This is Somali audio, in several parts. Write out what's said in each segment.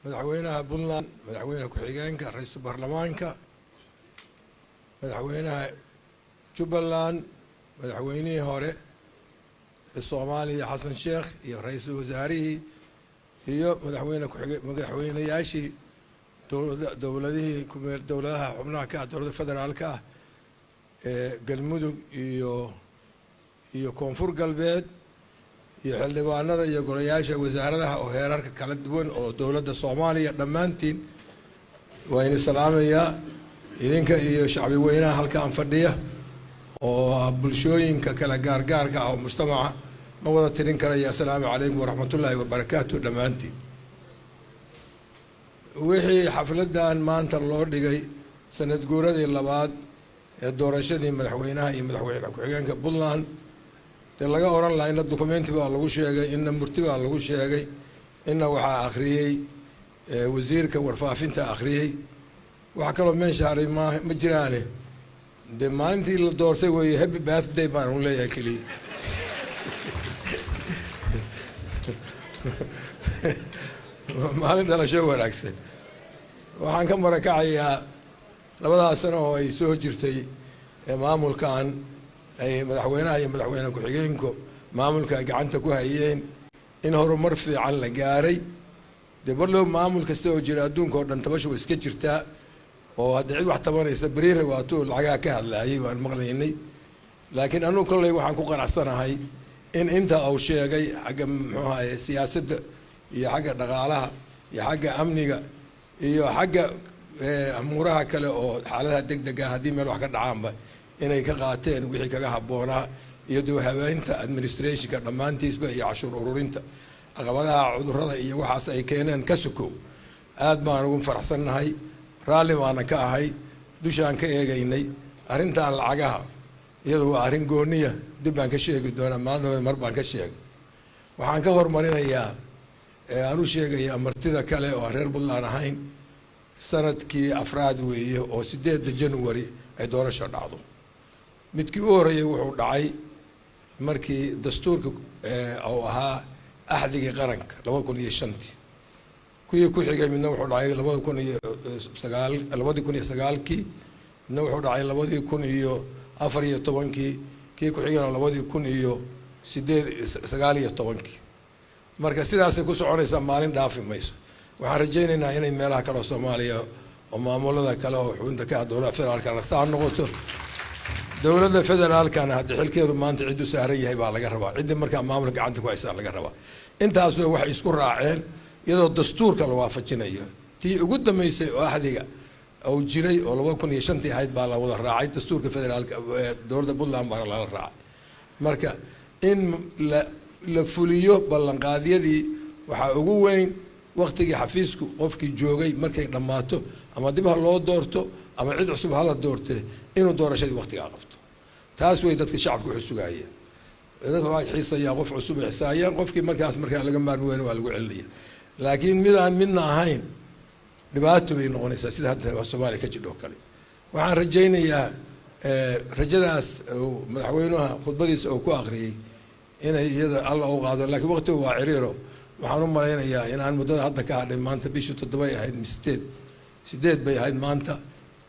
Madaxweynaha Puntland, madaxweyne ku-xigeenka, ra-iisul baarlamaanka, madaxweynaha Jubbaland, madaxweynihii hore ee Soomaaliya Xasan Sheekh iyo ra-iisul wasaarihii iyo madaxweyne ku-xige, madaxweynayaashii dowlada, dowladihii kumeel, dowladaha xubnaha ka ah dowladda federaalka ah ee Galmudug iyo Koonfur Galbeed, iyo xildhibaanada iyo golayaasha wasaaradaha oo heerarka kala duwan oo dowladda Soomaaliya, dhammaantiin waa idin salaamayaa, idinka iyo shacbi weynaha halkaan fadhiya oo bulshooyinka kala gaargaarka ah oo mujtamaca ma wada tirin karaya. Assalaamu calaykum waraxmatullaahi wabarakaatu dhammaantiin. Wixii xafladan maanta loo dhigay sanad guuradii labaad ee doorashadii madaxweynaha iyo madaxweyne ku-xigeenka Puntland, dee laga oran lahaa inna documenti baa lagu sheegay, inna murti baa lagu sheegay, inna waxaa akhriyey wasiirka warfaafinta akhriyey. Waxa kaloo meesha haray ma jiraane, dee maalintii la doortay weeye. Happy birthday baan u leeyahay keliya. Maalin dhalasho wanaagsan. Waxaan ka marakacayaa labadaas sano oo ay soo jirtay maamulkan ay madaxweynaha iyo madaxweyne ku-xigeenku maamulka ay gacanta ku hayeen in horumar fiican la gaaray. Dee barlow maamul kasta oo jira adduunka oo dhan tabasha way iska jirtaa, oo hadda cid wax tabanaysa beriire waatuu lacagaha ka hadlaayay waan maqlaynay. Laakiin anugu kolley waxaan ku qanacsanahay in inta uu sheegay xagga, muxuu ahaye, siyaasadda iyo xagga dhaqaalaha iyo xagga amniga iyo xagga amuuraha kale oo xaaladaha deg dega haddii meel wax ka dhacaanba inay ka qaateen wixii kaga habboonaa, iyo dib habeynta administrationka dhammaantiisba iyo cashuur ururinta, caqabadaha cudurrada iyo waxaas ay keeneen ka sokow. Aad baan ugu faraxsannahay, raalli baana ka ahay, dushaan ka eegaynay. Arrintan lacagaha iyadu waa arrin gooniya, dib baan ka sheegi doonaa, maalin mar baan ka sheegay. Waxaan ka hormarinayaa aan u sheegayaa martida kale oo aan reer Puntland ahayn, sanadkii afraad weeye oo 8-da January ay doorasho dhacdo. Midkii u horreeyey wuxuu dhacay markii dastuurka uu ahaa axdigii qaranka 2005-tii. Kuwii ku xigay midna wuxuu dhacay 2009, 2009-kii, midna wuxuu dhacay 2014-kii, kii ku xigana 2008, 2019-kii. Marka sidaasay ku soconaysaa, maalin dhaafi mayso. Waxaan rajaynaynaa inay meelaha kale oo Soomaaliya oo maamulada kale oo xubinta ka ah dowladda federaalkana saa noqoto. Dowladda federaalkana haddii xilkeedu maanta cidduu saaran yahay baa laga rabaa, ciddii markaa maamulka gacanta ku haysaa laga rabaa. Intaas waxay isku raaceen iyadoo dastuurka la waafajinayo. Tii ugu dambeysay oo axdiga uu jiray oo 2005-tii ahayd baa la wada raacay dastuurka federaalka, dowladda Puntland baana lala raacay. Marka in la fuliyo ballanqaadyadii waxaa ugu weyn waqtigii xafiisku qofkii joogay markay dhammaato, ama dib ha loo doorto ama cid cusub hala doortee, inuu doorashadii waqtigaa qabto. Taas way dadka shacabka wuxuu sugaayeen. Dadka waxay xiisayaan qof cusub ay xisaayaan, qofkii markaas markaa laga maarmi weyna waa lagu celinaya. Laakiin midaan midna ahayn dhibaato bay noqonaysaa, sida hadda Soomaaliya ka jidho kale. Waxaan rajaynayaa rajadaas madaxweynaha khudbadiisa uu ku akhriyey inay iyada Alla u qaado, laakiin waqtigu waa ciriiro. Waxaan u malaynayaa inaan muddada hadda ka hadhay, maanta bishii 7ay ahayd, 8, 8 bay ahayd maanta,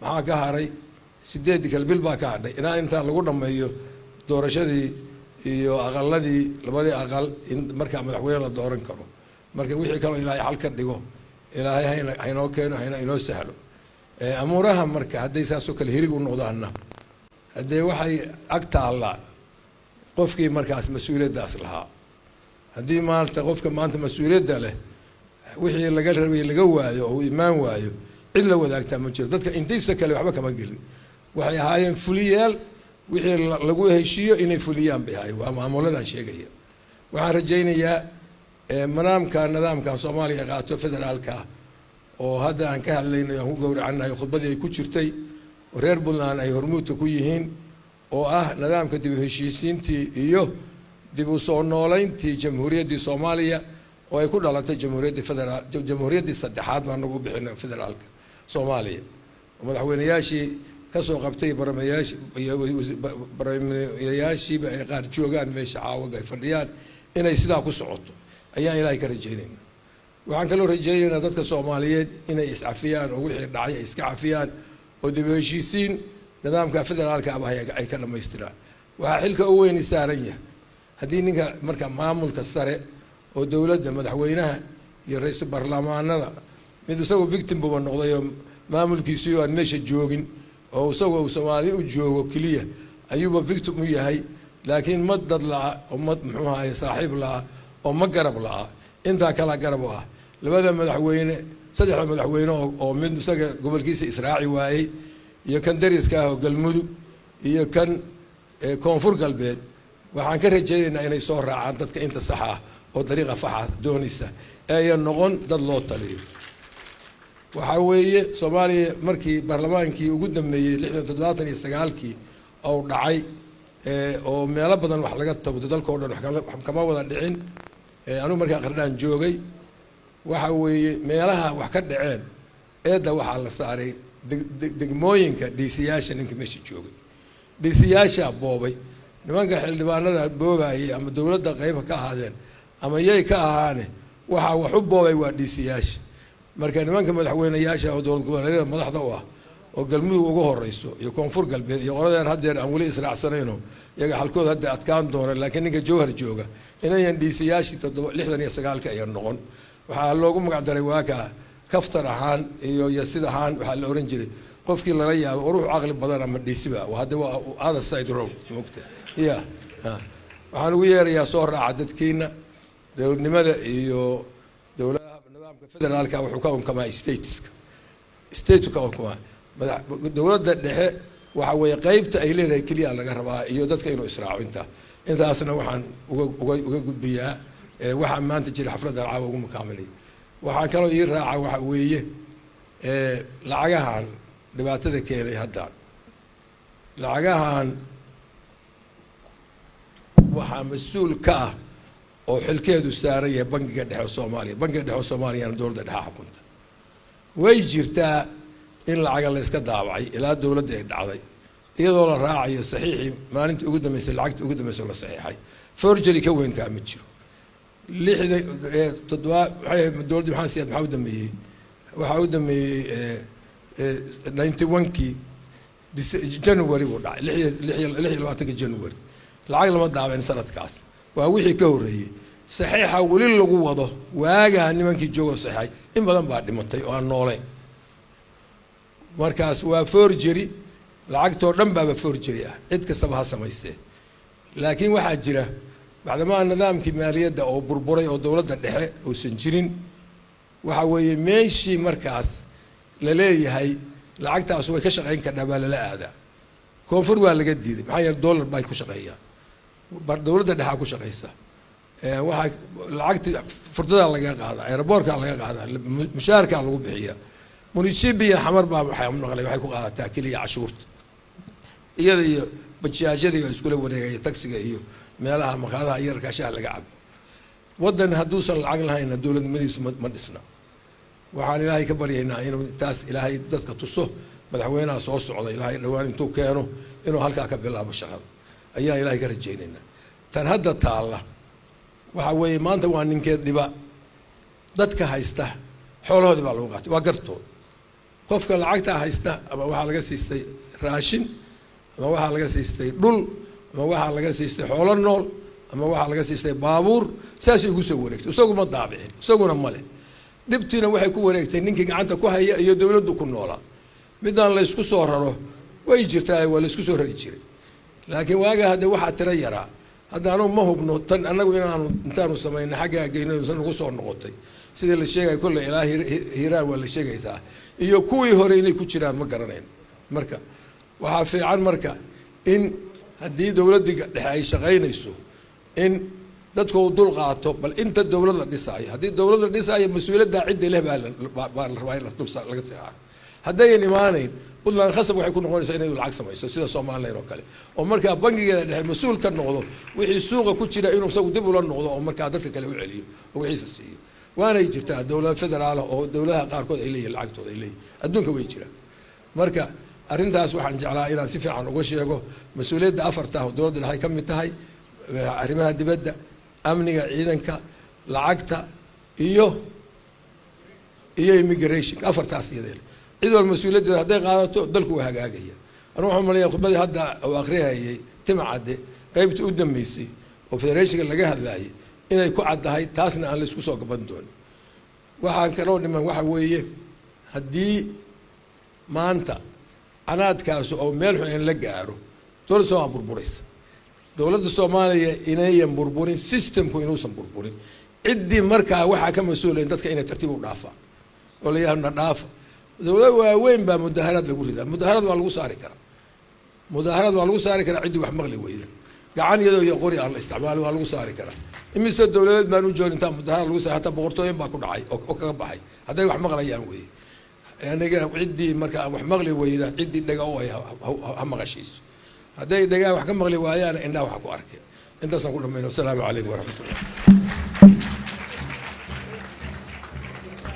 maxaa ka haray? 8-dii kale bil baa ka hadhay. Inaan intaan lagu dhammeeyo doorashadii iyo aqaladii, labadii aqal, in markaa madaxweyne la dooran karo. Marka wixii kaloo Ilaahay xal ka dhigo, Ilaahay hayna haynoo keeno, hayna inoo sahlo amuuraha. Marka hadday saasoo kale hirig u noqdaanna, haddee waxay ag taallaa qofkii markaas mas-uuliyaddaas lahaa. Haddii maanta qofka maanta mas-uuliyadda leh wixii laga rabay laga waayo oo uu imaan waayo, cid la wadaagtaa ma jiro. Dadka intiisa kale waxba kama gelin, waxay ahaayeen fuliyaal, wixii lagu heshiiyo inay fuliyaan bay ahaayeen. Waa maamuladan sheegaya. Waxaan rajaynayaa manaamka nidaamkan Soomaaliya qaato federaalka oo hadda aan ka hadlaynay, aan ku gowracannahay, khudbadii ay ku jirtay oo reer Puntland ay hormuudka ku yihiin, oo ah nidaamka dib u heshiisiintii iyo dib u soo nooleyntii Jamhuuriyaddii Soomaaliya oo ay ku dhalatay jamhuuriyaddii federaal, jamhuuriyaddii saddexaad baan nagu bixinay federaalka Soomaaliya, oo madaxweyneyaashii kasoo qabtay baramayaashiiyo baramayaashiiba ay qaar joogaan meesha caawaga ay fadhiyaan, inay sidaa ku socoto ayaan Ilaahay ka rajaynayna. Waxaan kaloo rajeynaynaa dadka Soomaaliyeed inay iscafiyaan oo wixii dhacay ay iska cafiyaan oo dib u heshiisiin nidaamka federaalka aba ay ka dhammaystiraan. Waxaa xilka u weyni saaran yahay haddii ninka marka maamulka sare oo dowladda, madaxweynaha iyo ra-iisul baarlamaanada, mid isagoo victim buba noqday oo maamulkiisii aan meesha joogin oo isagoo uu Soomaali u joogo keliya ayuuba victim u yahay, laakiin ma dad la'a oo ma muxuu ahaye saaxiib la'a oo ma garab la'a, intaa kala garab u ah. Labada madaxweyne, saddexda madaxweyne oo mid isaga gobolkiisa israaci waayey iyo kan dariska ah oo Galmudug iyo kan Koonfur Galbeed, waxaan ka rajaynaynaa inay soo raacaan dadka inta saxa ah oo dariiqa faxa doonaysa ee ayan noqon dad loo taliyo. Waxaa weeye Soomaaliya markii baarlamaankii ugu dambeeyey 79kii ou dhacay oo meelo badan wax laga tabto, dalka o dhan wax kama wada dhicin. Anugu markaa Qardhaan joogay. Waxa weeye meelaha wax ka dhaceen eedda waxaa la saaray degmooyinka dhiisiyaasha, ninka meesha joogay dhiisiyaashaa boobay. Nimanka xildhibaanada boobayay ama dowladda qeyba ka ahaadeen ama yay ka ahaane, waxaa wax u boobay waa dhiisiyaasha. Marka nimanka madaxweyneyaasha oo dowlad goboleedyada madaxda u ah oo Galmudug ugu horeyso iyo Koonfur Galbeed iyo qoladeen haddeer aan weli israacsanayno, iyaga xalkood hadda adkaan doona, laakiin ninka Jowhar jooga inayan dhiisiyaashii 69-ka ayan noqon. Waxaa loogu magac daray waakaa kaftan ahaan iyo yasid ahaan, waxaa la oran jiray qofkii lala yaabo oo ruux caqli badan ama dhiisiba hadda waa other side road mogta ya. Waxaan ugu yeerayaa soo raaca dadkiina dowladnimada iyo dowladaha. Nidaamka federaalka wuxuu ka unkamaa stateska, state ka unkamaa. Madax dowladda dhexe waxa weeye qeybta ay leedahay keliya laga rabaa iyo dadka inuu israaco. Intaasna waxaan uga gudbiyaa waxaa maanta jira xafladda caawa ugu mukaaminay. Waxaa kaloo ii raaca waxa weeye lacagahan dhibaatada keenay. Haddaan lacagahan waxaa mas-uul ka ah oo xilkeedu saaran yahay Bangiga Dhexe oo Soomaaliya. Bangiga Dhexe oo Soomaaliyana dowladda dhexe xukunta. Way jirtaa in lacaga la iska daabacay ilaa dowladda ay dhacday, iyadoo la raacayo saxiixii maalintii ugu dambeysay, lacagtii ugu dambeysay la saxiixay. Forgery ka weynkaa ma jiro. Lixda toddoba waxay dowladdii Maxamed Siyaad maxaa u dambeeyey? Waxaa u dambeeyey 91-kii January buu dhacay, 26-ka January. Lacag lama daabeen sanadkaas, waa wixii ka horreeyey. Saxiixa weli lagu wado waagaa nimankii joogoo saxiixay in badan baa dhimatay oo aan noolayn. Markaas waa forgery, lacagtoo dhan baaba forgery ah, cid kastaba ha samaystee. Laakiin waxaa jira bacdamaa nidaamkii maaliyadda oo burburay oo dowladda dhexe uusan jirin, waxa weeye meeshii markaas la leeyahay lacagtaas way ka shaqayn kardhaa baa lala aadaa. Koonfur waa laga diiday, maxaa yeele dollar bay ku shaqeeyaan, dowladda dhexaa ku shaqaysa. Waxaa lacagti furdadaa laga qaadaa, airportkaa laga qaadaa, mushaarkaa lagu bixiyaa. Municipia Xamar baa waxay maqlay waxay ku qaadataa keliya cashuurta, iyada iyo bajaajyadii oo iskula wareegaya, taxiga iyo meelaha maqaadaha yararkaa shaha laga cabo. Waddan hadduusan lacag lahayna dowladnimadiisu ma dhisna. Waxaan Ilaahay ka baryaynaa inuu taas Ilaahay dadka tuso. Madaxweynaha soo socda Ilaahay dhowaan intuu keeno inuu halkaa ka bilaabo shaqada ayaan Ilaahay ka rajaynaynaa. Tan hadda taalla waxa weeye maanta waa ninkeed dhiba dadka haysta, xoolahoodii baa lagu qaatay, waa gartood. Qofka lacagtaa haysta ama waxaa laga siistay raashin ama waxaa laga siistay dhul ama waxaa laga siistay xoolo nool ama waxaa laga siistay baabuur, saasay ugu soo wareegtay. Isagu ma daabicin, isaguna ma leh. Dhibtiina waxay ku wareegtay ninkii gacanta ku haya iyo dowladdu ku noolaa. Midaan la ysku soo raro way jirtaa, waa la isku soo rari jiray, laakiin waaga hadde waxaa tiro yaraa. Hadda anugu ma hubno tan annagu inaanu intaanu samayna xaggaa geyno san nagu soo noqotay sidii la sheegaya. Kolley ilaa Hiiraan waa la sheegaytaa iyo kuwii hore inay ku jiraan ma garanayn. Marka waxaa fiican marka in haddii dowladdii dhexe ay shaqaynayso in dadku uu dul qaato bal inta dowlad la dhisaayo. Haddii dowlad la dhisaayo, mas-uuliyaddaa cidda leh baa la rabaa in dul laga saaro. Haddayan imaanayn, Puntland khasab waxay ku noqonaysaa inay lacag samayso sida Somaliland oo kale, oo markaa bangigeeda dhexe mas-uul ka noqdo wixii suuqa ku jira, inuu isagu dib ula noqdo oo markaa dadka kale u celiyo oo wixiisa siiyo. Waanay jirtaa dowlada federaal oo dowladaha qaarkood ay leeyihin lacagtooda ay leeyihin, adduunka way jiraan. Marka arrintaas waxaan jeclaa inaan si fiican uga sheego. Mas-uuliyadda afarta oo dowladda dhexe ay ka mid tahay arrimaha dibadda, amniga, ciidanka, lacagta iyo Iyo immigration, afartaas iyadee cid wal mas-uuliyaddeeda hadday qaadato, dalku waa hagaagaya. Anu waxaan malaya khudbadii hadda uu akhriyayay Timacadde, qaybta u dambeysay oo federationka laga hadlayay, inay ku caddahay, taasna aan la isku soo gaban doonin. Waxaan kaloo dhiman waxa weeye, haddii maanta canaadkaasi oo meel xun in la gaaro, dowladda Somalia burburaysa. Dowladda Soomaaliya inayan burburin, systemku inuusan burburin, ciddii markaa waxaa ka mas-uulayn dadka inay tartiib u dhaafaan oo la yidhahdo na dhaafa. Dowlad waaweyn baa mudaharaad lagu ridaa. Mudaharaad waa lagu saari karaa, mudaharaad waa lagu saari karaa ciddii wax maqli weyda. Gacan iyadoo iyo qori aan la isticmaalin waa lagu saari karaa. Imise dowladeed baan u joogin intaa mudaharaad lagu saari? Hataa boqortooyin baa ku dhacay oo kaga baxay, hadday wax maqlayaan weye. Aniga ciddii marka wax maqli weyda, ciddii dhega u ay ha maqashiiso. Hadday dhegaa wax ka maqli waayaan, indhaha wax ku arkeen. Intaasaan ku dhamayna. Wasalaamu calaykum waraxmatullah.